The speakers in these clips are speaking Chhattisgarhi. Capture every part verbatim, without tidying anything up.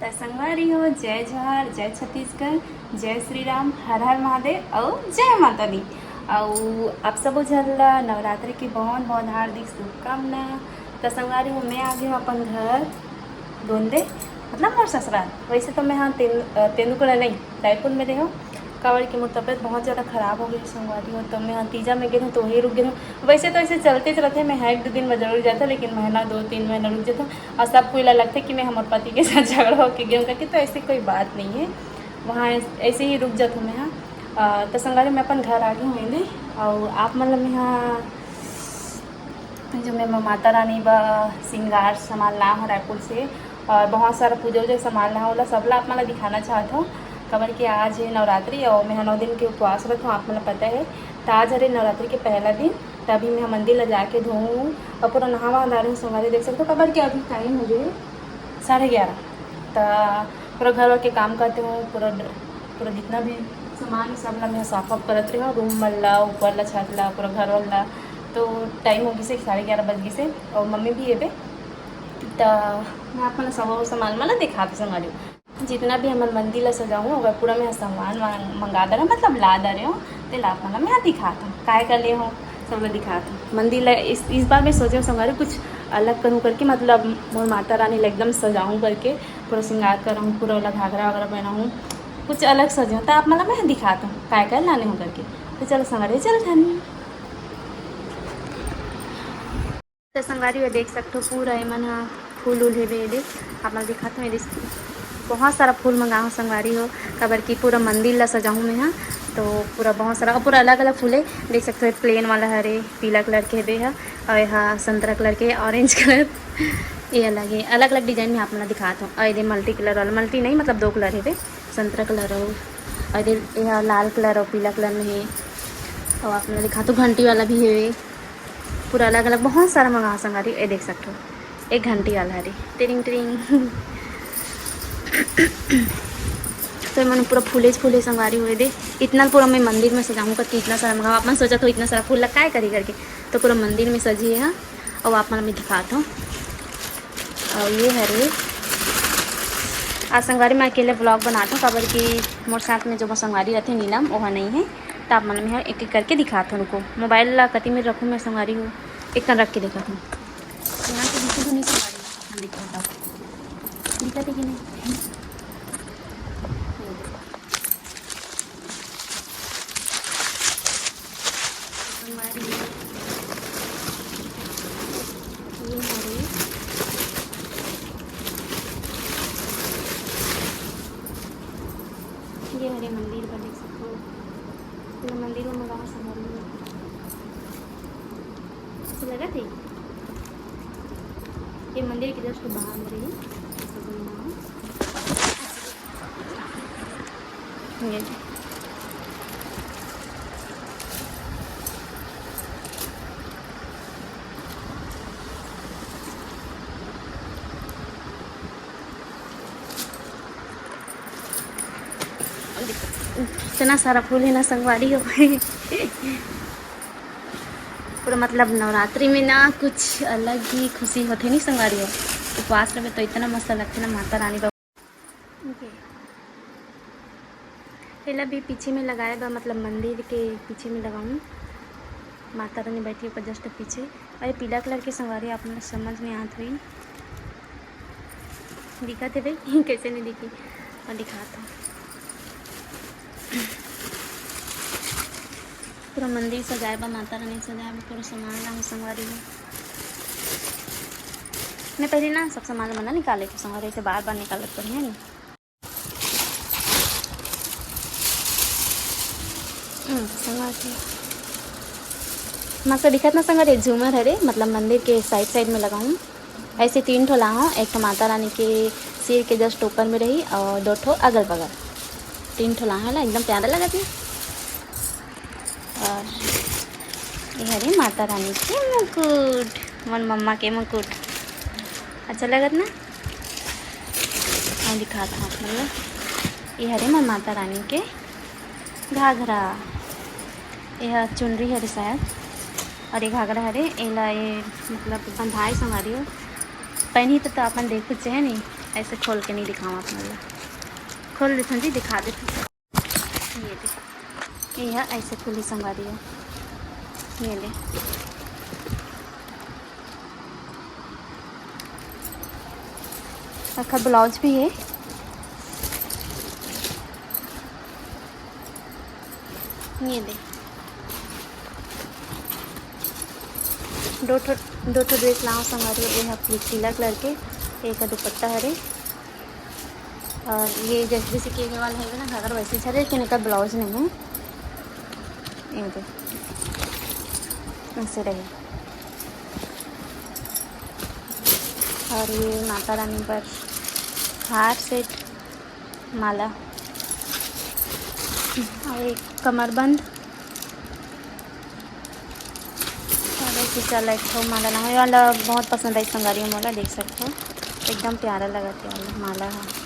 त संगवारी हो, जय जोहार, जय छत्तीसगढ़, जय श्री राम, हर हर महादेव अउ जय माता दी। अउ आप सबो झन ला नवरात्रि के बहुत बहुत हार्दिक शुभकामना। त संगवारी हो, मैं आ गे हूँ अपन घर, दोंदे, मतलब मोर ससुराल। वैसे तो मैं हाँ तेन-, अ, तेंदूपड़ा नहीं, रायपुर में रहे हूँ, काबर कि मोर तबीयत बहुत ज़्यादा खराब हो गई संगवारी हो, तो मैं हाँ तीजा में गे हूँ तो वहीं रुक गे हूँ। वैसे तो ऐसे चलते चलते मैं हाँ एक दो दिन में जरूर जाता, लेकिन महीना दो तीन महीना रुक जाता। और सब कोई ला लगथे कि मैं हमर पति के साथ झगड़ा होके गे हूँ करके, तो ऐसी कोई बात नहीं है। वहाँ ऐस-, ऐसे ही रुक जात हूँ मैं हाँ। अ, तो संगवारी मैं अपन घर आ गई हूँ एदे, और आप मन ला मैं हाँ जो मैं माता रानी बा श्रृंगार सामान ला हूँ रायपुर से, और बहुत सारा पूजा उजा सामान ला हूँ, ओला सबला आप मन ला दिखाना चाहत हूँ। काबर कि आज है नवरात्रि और मैं नौ दिन के उपवास रखत हूँ, आप मन ला पता है। तो आज हरे नवरात्रि के पहला दिन, तभी मैं मंदिर ला जाके धोऊँ और पूरा नहावा डारे हूँ संगवारी, देख सकते हो। काबर कि अभी टाइम हो गए साढ़े ग्यारह। तो पूरा घर वर के काम करते हूँ, पूरा ड-, पूरा जितना भी सामान है, सब ला मैं साफ वाफ करत रही हूँ, रूम मन ला, ऊपर ला, छत ला, पूरा घर वर ला। तो टाइम हो गई से साढ़े ग्यारह बज गई से, और मम्मी भी एबे। तो मैं आप मन ला सब सामान मन ला दिखात हूँ संगवारी। जितना भी हमर मंदिर ला सजाऊँ, ओकर पूरा मैं सामान वान मंगा दे रहे, मतलब ला दे रहे हूँ। तेला आप मन ला मैं दिखात हूँ, काय कर ले हूँ, सब ला दिखात हूँ। मंदिर ला इस, इस बार मैं सोचे हूँ संगवारी कुछ अलग करूँ करके, मतलब मोर माता रानी ला एकदम सजाऊँ करके, पूरा श्रृंगार कराऊँ, पूरा ओला घाघरा वगैरह पहनाऊँ, कुछ अलग सजाऊँ। तो आप मन ला मैं दिखात हूँ काय काय लाने हूँ करके। तो चलो संगवारी, चल धनी। तो संगवारी हो, देख सकथो पूरा एमन ह फूल उल हेबे एदे। आप मन दिखात हूँ एदे, बहुत सारा फूल मंगा हूँ संगवारी हो, काबर कि पूरा मंदिर ला सजाहूँ मैं ह। तो पूरा बहुत सारा, और पूरा अलग अलग फूल है, देख सकथो। प्लेन वाला हरे, पीला कलर के हेबे ह, और यहाँ संतरा कलर के, ऑरेंज कलर, ये अलग है, अलग अलग डिजाइन में आप मन ला दिखात हूँ। और एदे मल्टी कलर वाला, मल्टी नहीं मतलब दो कलर हेबे, संतरा कलर और, और एदे यहाँ लाल कलर और पीला कलर में है। और आप मन ला दिखात हूँ घंटी वाला भी हेबे। पूरा अलग-अलग बहुत सारा मंगा संगवारी, ए देख सकथो, एक घंटी वाला हरे, टिरिंग टिरिंग। तो एमन पूरा फूले फूले संगवारी हो एदे। इतना पूरा मैं मंदिर में सजाऊँ करके इतना सारा मंगा, आप मन सोचत हो इतना सारा फूल ला काय करी करके, तो पूरा मंदिर में सजी है। और आप मन मैं दिखात हूँ, और ये हरे, आज संगवारी मैं अकेले vlog बनात हूँ, काबर कि मोर साथ में जो मोर संगवारी रहते नीलम, वो नहीं है। तो आप मन मैं एक एक करके दिखात हूँ, रुको, मोबाइल ला कति में रखूँ मैं संगवारी हो, एक कन रख के देखत हूँ। यहाँ से दिखी तो नहीं संगवारी, हाँ, दिखा था। दिखा थी कि नहीं? संगवारी, ये हरे, ये हरे मंदिर बर देख सकथो, पूरा मंदिर में मंगावा संगवारी। अच्छा लगा थे, ये मंदिर के just बाहर में रही। ये। इतना सारा फूल है ना संगवारी हो। पूरा मतलब नवरात्रि में ना कुछ अलग ही खुशी होथे नहीं संगवारी हो। उपवास रहे तो इतना मस्त लगथे ना माता रानी बाबा। ओके, एला भी पीछे में लगाए बा, मतलब मंदिर के पीछे में लगाऊँ। माता रानी बैठी ओकर just पीछे। अरे पीला कलर के संगवारी, आप मन समझ में आत होई, दिखत हे भाई कैसे नहीं दिखी, और दिखात हूँ। पूरा मंदिर सजाए बा, माता रानी सजाए बा, पूरा सामान लाहूँ संगवारी हो। मैं पहले ना सब सामान मन निकाले थे संगवारी, ऐसे बार बार निकालत तो है नहीं। हम्म, संगवारी। मस्त दिखत ना संगवारी, झूमर हरे, मतलब मंदिर के side side में लगाऊँ। ऐसे तीन ठो लाहूँ, एक ठो माता रानी के सिर के just ऊपर में रही और दो ठो अगल बगल। तीन ठो लाहूँ ला, एकदम प्यारा लगत है। और ये हरे माता रानी के मुकुट, मन मम्मा के मुकुट, अच्छा लगत ना। और दिखात हूँ आप मन ला, ये हरे मन माता रानी के घाघरा, ये ह चुनरी हरे शायद, और ये घाघरा हरे, एला ये मतलब बंधाए संगवारी हो, पहनी तो, तो अपन देखो चाहे नहीं, ऐसे खोल के नहीं दिखाऊँ आप मन ला। खोल देथन जी, दिखा देथन। ये दे, ये ह ऐसे खुली संगवारी हो। ये दे, एखर ब्लाउज भी है। ये दे, दो ठो, दो ठो ड्रेस लाओ संगवारी हो। ये ह पीला कलर के, एक दुपट्टा हरे। और ये जैसे, जैसे के वाला है ना घाघर, वैसे ही हरे, लेकिन एकर ब्लाउज नहीं है। ये दे, ऐसे रहे। और ये माता रानी बर हार सेट, माला, और एक कमरबंद। और ऐसे चला एक ठो माला ना, ये वाला बहुत पसंद आई संगवारी हो मोला, देख सकत हो, एकदम प्यारा लगत हे ये वाला माला ह।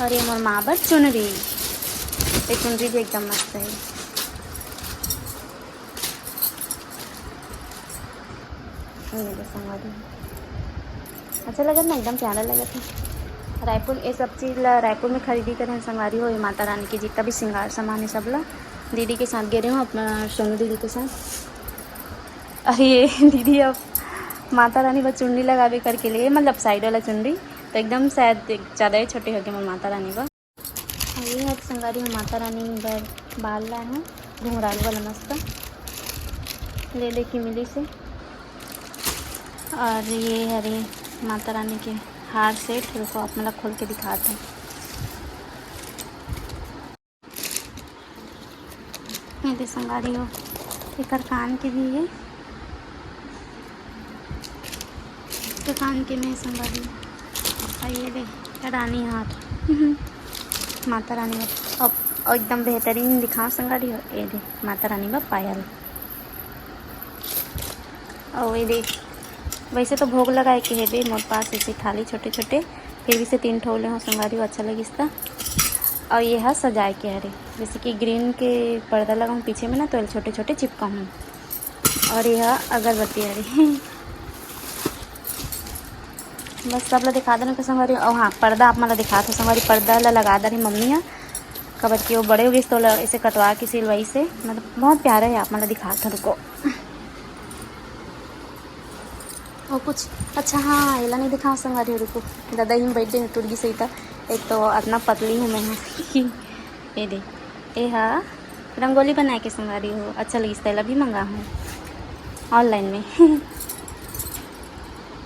और ये मोर माँ बर चुनरी, ये चुनरी भी एकदम मस्त है। ये दे संगवारी, अच्छा लगत ना, एकदम प्यारा लगत है। रायपुर, ये सब चीज़ ला रायपुर में खरीदी करे हन संगवारी हो। ये माता रानी के जितना भी श्रृंगार सामान है, सब ला दीदी के साथ गे रहे हूँ, अपना सोनू दीदी के साथ। अरे ये दीदी अब माता रानी बर चुन्नी लगावे करके लिए, मतलब साइड वाला चुन्नी, तो एकदम शायद ज़्यादा ही छोटे हो गए मोर माता रानी बर। और ये है संगवारी हो माता रानी बर बाल लाए हूँ, घुंघरालू वाला मस्त, ले लेके मिली से। और ये हरे माता रानी के हार सेट, रुको आप मन ला खोल के दिखात हूँ। ये दे संगवारी हो, एकर कान के भी है, एकर कान के में संगवारी हो। और ये दे रानी हार, माता रानी हार, और, और एकदम बेहतरीन दिखाओ संगवारी हो। ये दे माता रानी बर पायल। और ये देख, वैसे तो भोग लगाए के हेबे मोर पास ऐसे थाली छोटे छोटे, फिर भी से तीन ठो ले हो संगवारी हो, अच्छा लगिस त। और ये हा सजाए के हरे, जैसे कि ग्रीन के पर्दा लगाऊँ पीछे में ना, तो छोटे छोटे चिपकाऊँ। और ये हा अगरबत्ती हरे। बस सब ला दिखा देना के संगवारी। और हाँ, पर्दा आप मन ला दिखात हो संगवारी, पर्दा ला लगा दे रही मम्मी हा, काबर कि वो बड़े हो गइस तो ओला ऐसे कटवा के सिलवाइस हे, मतलब बहुत प्यारा है, आप मन ला दिखात हो, रुको। और कुछ, अच्छा हाँ, एला नहीं दिखाओ संगवारी हो, रुको, दादा ही बैठ गए टूट गई सही था। एक तो इतना पतली हूँ मैं, ये दे, ये हा रंगोली बनाए के संगवारी हो, अच्छा लगिस त एला भी मंगा हूँ ऑनलाइन में।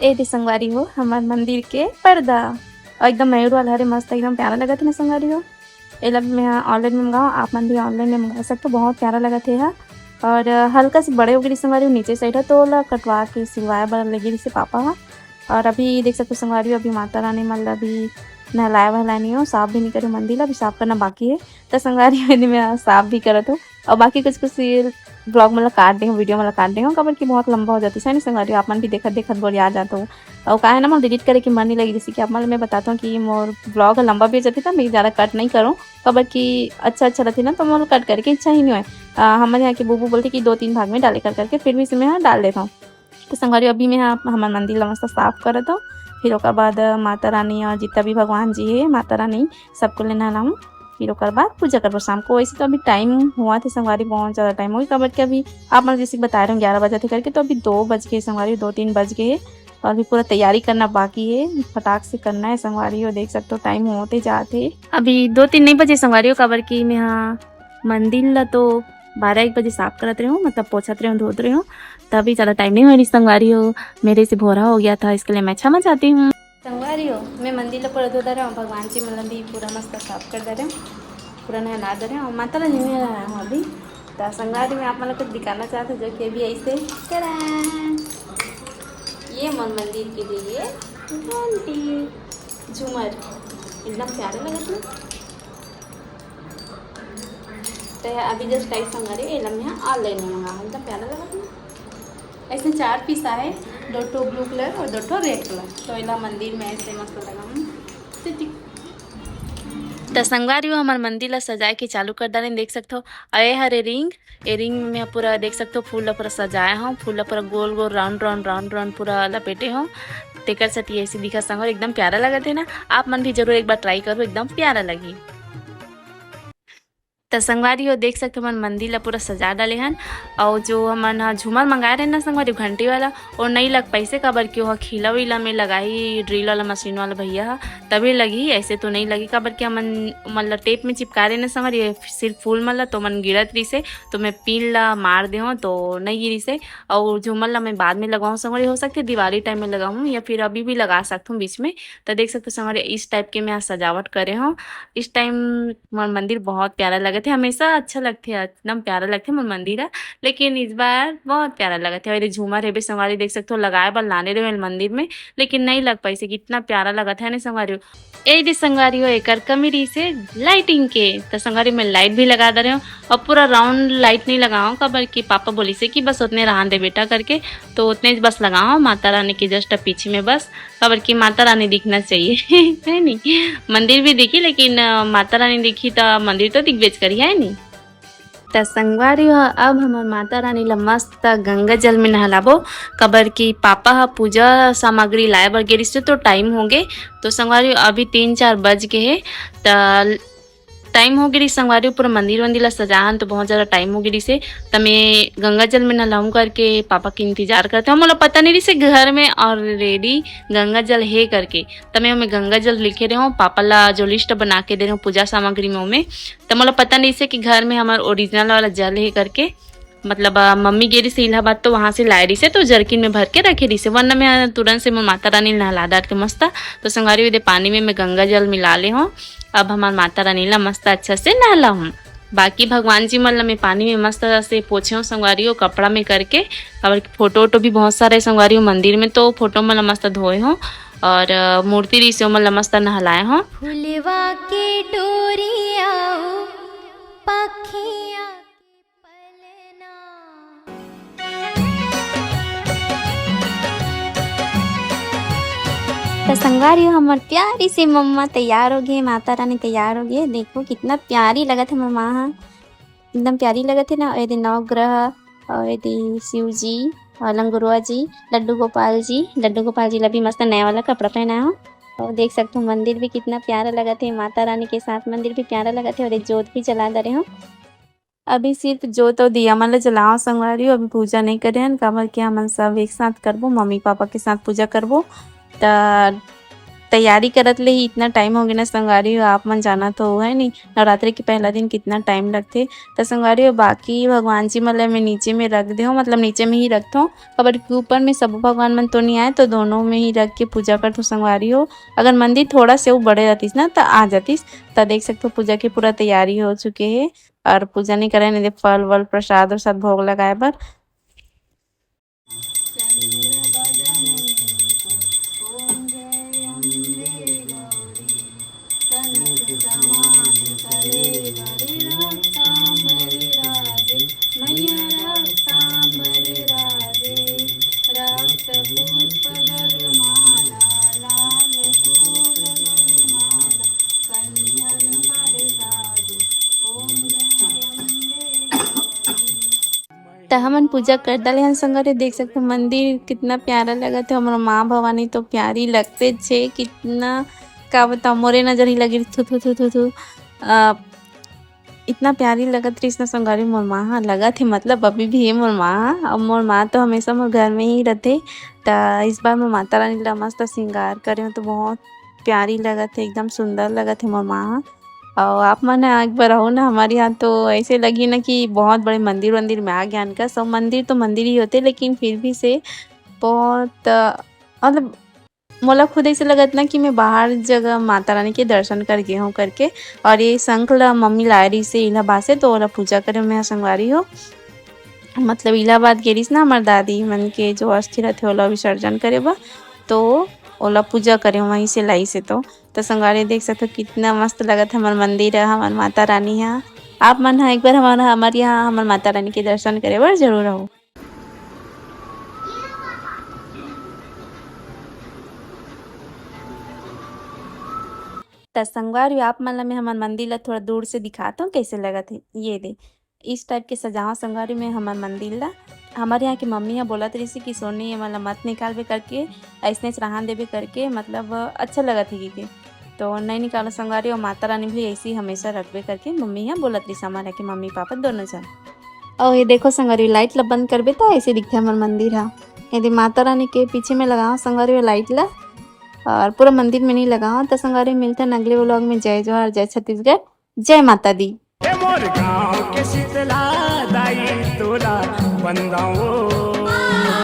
ए दे संगवारी हो, हमार मंदिर के पर्दा, और एकदम मयूर वाला हरे, मस्त एकदम प्यारा लगत है ना संगवारी हो। एला भी मैं ऑनलाइन में मंगाओ, आप मन भी ऑनलाइन में मंगा सकते हो, बहुत प्यारा लगत है हा। और हल्का से बड़े हो गए संगवारी हो, नीचे साइड है, तो ओला कटवा के सिलवाए बर लगे रहिसे पापा हा। और अभी देख सकते हो संगवारी हो, अभी माता रानी मन ला भी नहलाए वहलाए नहीं हो, साफ भी नहीं करे मंदिर ला, अभी साफ करना बाकी है। तो संगवारी हो, एदे मैं साफ भी करत हूँ। और बाकी कुछ कुछ ब्लॉग मन ला काट दे हूँ, वीडियो मन ला काट दे हूँ, काबर कि बहुत लंबा हो जाती है ना संगवारी हो, आप मन भी देखत देखत बोरिया जात हो। और का है ना, मोर डिलीट करे के मन नहीं लगी, जैसे कि आप मन मैं बताता हूँ कि मोर ब्लॉग लंबा भी हो जाती, तो मैं ज़्यादा कट नहीं करूँ, काबर कि अच्छा अच्छा रहती ना, तो मोर कट करे के इच्छा ही नहीं होय। अ, हमारे यहाँ के बुबू बोलते कि दो तीन भाग में डाले कर करके, फिर भी इसे मैं यहाँ डाल देता हूँ। तो संगवारी, अभी मैं यहाँ हमार मंदिर ला मस्त साफ करत हूँ, फिर ओकर बाद माता रानी और जितना भी भगवान जी है, माता रानी, सबको लेना लाऊँ। फिर ओकर बाद पूजा करबो शाम को। वैसे तो अभी टाइम हुआ थे संगवारी, बहुत ज़्यादा टाइम हो गई, काबर कि अभी आप मन जैसे बताए रहे ग्यारह बजे थे करके, तो अभी दो बज गए संगवारी, दो तीन बज गए। और भी पूरा तैयारी करना बाकी है, फटाक से करना है संगवारी हो। देख सकते हो टाइम होते जाते, अभी दो तीन नहीं बजे संगवारी हो, काबर कि मैं हाँ मंदिर ला तो बारह एक बजे साफ करत रहे हूँ, मतलब पोछत रहे हूँ, धोत रहे हूँ, तभी ज़्यादा टाइम नहीं हो रही संगवारी हो, मेरे से भोरा हो गया था, इसके लिए मैं क्षमा चाहती हूँ। संगवारी हो, मैं मंदिर ला पूरा धोता रहे हूँ, भगवान जी मतलब भी पूरा मस्त साफ कर दे रहे हूँ, पूरा नहला दे रहे हूँ, माता रानी में नहलाया हूँ अभी। तो संगवारी में आप मतलब कुछ दिखाना चाहते हो, जो कि अभी ऐसे, टडा! ये मोर मंदिर के लिए घंटी, झूमर, एकदम प्यारे लगत है। तो ये अभी जस्ट आई संगवारी, एला मैं ऑनलाइन में मंगा, एकदम प्यारा लगत है। ऐसे चार पीस आए, दो ठो ब्लू कलर और दो ठो रेड कलर। तो एला मंदिर में ऐसे मस्त लगा हूँ। तो टिक-, त संगवारी हो, हमर मंदिर ला सजाए के चालू कर डारेन, देख सकथो। अउ ए हरे रिंग, ए रिंग में पूरा देख सकथो, फूल ला पूरा सजाए हव, फूल ला पूरा गोल गोल, राउंड राउंड, राउंड राउंड पूरा लपेटे हव। तेकर सेती ऐसे दिखत संगवारी, एकदम प्यारा लगत हे ना। आप मन भी जरूर एक बार ट्राई करो, एकदम प्यारा लगही। त संगवारी हो, देख सकथो, हमन मंदिर ला पूरा सजा डाले हन। अउ जो हमन ह झूमर मंगाए रहेन ना संगवारी, घंटी वाला, वो नई लग पाइसे, काबर कि ओहा खीला वीला में लगाही ड्रिल वाला मशीन वाला भैया ह, तभी लगही, ऐसे तो नई लगही, काबर कि हमन, मतलब, टेप में चिपका रहे ना संगवारी, ये सिर्फ फूल मन ला तो मन गिरत रहिसे, तो मैं पिन ला मार दे हूँ, तो नई गिरिसे। अउ झूमर ला मैं बाद में लगाऊँ संगवारी, हो सकथे दिवाली टाइम में लगाऊँ या फिर अभी भी लगा सकथूँ बीच में। तो देख सकते हो संगवारी, इस टाइप के मैं सजावट करे हूँ। इस टाइम मोर मंदिर बहुत प्यारा लगत हे, हमेशा अच्छा लगथे, एकदम प्यारा लगथे मोर मंदिर ह, लेकिन इस बार बहुत प्यारा लगत हे। अउ ये दे झूमर हेबे संगवारी, देख सकथो, लगाए बर लाने रहे मंदिर में, लेकिन नहीं लग पाइसे, कितना प्यारा लगत हे ना संगवारी। ए दे संगवारी हो, एकर कमी रहिसे लाइटिंग के, त संगवारी मैं लाइट भी लगा दे रहे हूँ। अउ पूरा राउंड लाइट नहीं लगाऊँ, काबर कि पापा बोलिसे कि बस उतने रहन दे बेटा करके, तो उतने बस लगाऊँ माता रानी के जस्ट पीछे में बस, काबर कि माता रानी दिखना चाहिए है नी। मंदिर भी दिखी, लेकिन अ, माता रानी दिखी त मंदिर तो दिखबेच करी, है नी। त संगवारी हो, अब हमर माता रानी ला मस्त गंगा जल में नहलाबो, काबर कि पापा ह पूजा सामग्री लाए बर गे रहिस, तो टाइम हो गे। तो संगवारी हो, अभी तीन चार बज गे हे, त टाइम हो गे रहिस संगवारी हो, पूरा मंदिर वंदिर ला सजान, तो बहुत ज्यादा टाइम हो गे रहिसे। त मैं गंगा जल में नहलाऊं करके पापा के इंतजार करते हूँ। मोला पता नहीं रहिसे घर में already गंगा जल हे करके, त मैं ओमे गंगा जल लिखे रहे हूँ, पापा ला जो लिस्ट बना के दे रहे हूँ पूजा सामग्री में ओमे, त मोला पता नहीं रहिसे कि घर में हमर ओरिजिनल वाला जल हे करके। मतलब अ, मम्मी गे रहिसे इलाहाबाद, तो वहाँ से लाए रहिसे, तो जरकिन में भर के रखे रहिसे, वरना मैं तुरंत से मोर माता रानी नहला डारते मस्त। तो संगवारी हो, ये दे पानी में मैं गंगा जल मिला ले हूँ। अब हमार माता रानी ला मस्त अच्छा से नहला हूँ। बाकी भगवान जी मन ला मैं पानी में मस्त से पोछे हूँ संगवारी हो, कपड़ा में करके। काबर कि फोटो वोटो भी बहुत सारा है संगवारी हो मंदिर में, तो फोटो मन ला मस्त धोए हूँ। और अ, मूर्ति रहिसे ओमन ला मस्त नहलाए हूँ। फुलवा के डोरिया, पखिया के पलना। त संगवारी हो, हमर प्यारी सी मम्मा तैयार हो गे, माता रानी तैयार हो गे। देखो कितना प्यारी लगत हे हमर माँ ह, एकदम प्यारी लगत हे ना। ए दे नवग्रह, अउ ए दे शिव जी, अउ लंगुरवा जी, लड्डू गोपाल जी, लड्डू गोपाल जी ला भी मस्त नया वाला कपड़ा पहनाए हो। अउ देख सकते हो मंदिर भी कितना प्यारा लगत हे, माता रानी के साथ मंदिर भी प्यारा लगत हे। अउ ए दे जोत भी जला दे रहे हो। अभी सिर्फ जोत अउ दिया मन ल जलाओ संगवारी हो, अभी पूजा नहीं करे हन, काबर कि हमन सब एक साथ करबो, मम्मी पापा के साथ पूजा करबो। त तैयारी करत ले ही इतना टाइम हो गया ना संगवारी हो, आप मन जाना तो है नहीं, नवरात्रि के पहला दिन कितना टाइम लगथे। त संगवारी हो, बाकी भगवान जी मन ल मैं नीचे में रख दे हूँ, मतलब नीचे में ही रखथों, काबर कि ऊपर में सब भगवान मन तो नहीं आए, तो दोनों में ही रख के पूजा करथों संगवारी हो। अगर मंदिर थोड़ा से वो बड़े रहतीस ना, त आ जातीस। त देख सकते हो पूजा की पूरा तैयारी हो चुके हे। और पूजा नहीं करे, नहीं दे फल वल प्रसाद उरसाद भोग लगाए बर। त हमन पूजा कर डाले हन संगवारी, देख सकते हो मंदिर कितना प्यारा लगत हे। हमर माँ भवानी तो प्यारी लगते छे, कितना का बताओ, मोरे नजर ही लगी थू थू थू थू थू। अ, इतना प्यारी लगत रहिस ना संगवारी मोर माँ ह, लगत हे मतलब अभी भी हे मोर माँ ह। अब मोर माँ तो हमेशा मोर घर में ही रहते, त इस बार मैं माता रानी ला मस्त श्रृंगार करे हूँ, तो बहुत प्यारी लगत हे, एकदम सुंदर लगत हे मोर माँ ह। अउ आप मन ह एक बार आहो ना हमारे यहाँ, तो ऐसे लगी ना कि बहुत बड़े मंदिर वंदिर में आ गया इनका। सब मंदिर तो मंदिर ही होते, लेकिन फिर भी से बहुत, अ, मतलब मोला खुद ऐसे लगत ना कि मैं बाहर जगह माता रानी के दर्शन कर गे हूँ करके। और ये शंख ला मम्मी लाए रहिस हे इलाहाबाद से, तो ओला पूजा करे मैं संगवारी हो। मतलब इलाहाबाद गे रहिस ना हमार दादी मन के जो अस्थि रथे ओला विसर्जन करे बर, तो ओला पूजा करे वहीं से लाइस हे। तो तो संगवारी देख सकथो कितना मस्त लगत हे हमर मंदिर ह, हमर माता रानी ह। आप मन ह एक बार हमर, हमर यहाँ हमर माता रानी के दर्शन करे बर जरूर आओ। त संगवारी हो, आप मन ला मैं हमर मंदिर ला थोड़ा दूर से दिखात हूँ, कैसे लगत हे। ये दे, इस टाइप के सजावा संगवारी में हमर मंदिर ला। हमर यहाँ के मम्मी ह बोलत रहिस कि सोनी, ये मन ला मत निकालबे करके, ऐसने रहन देबे करके, मतलब अच्छा लगत हे कि के। तो नहीं निकालो संगवारी, और माता रानी भी ऐसे ही हमेशा रखबे करके मम्मी ह बोलत रहिस, हमर यहाँ के मम्मी पापा दोनों जन। और ये देखो संगवारी, लाइट ला बंद करबे तो ऐसे दिखथे हमर मंदिर ह। यदि माता रानी के पीछे में लगाओ संगवारी, वो लाइट ला, और पूरा मंदिर में नहीं लगाओ। तो संगवारी, मिलते हैं अगले व्लॉग में। जय जोहार, जय छत्तीसगढ़, जय माता दी। ए मोर गांव के शीतला दाई, तोला वंदन ओ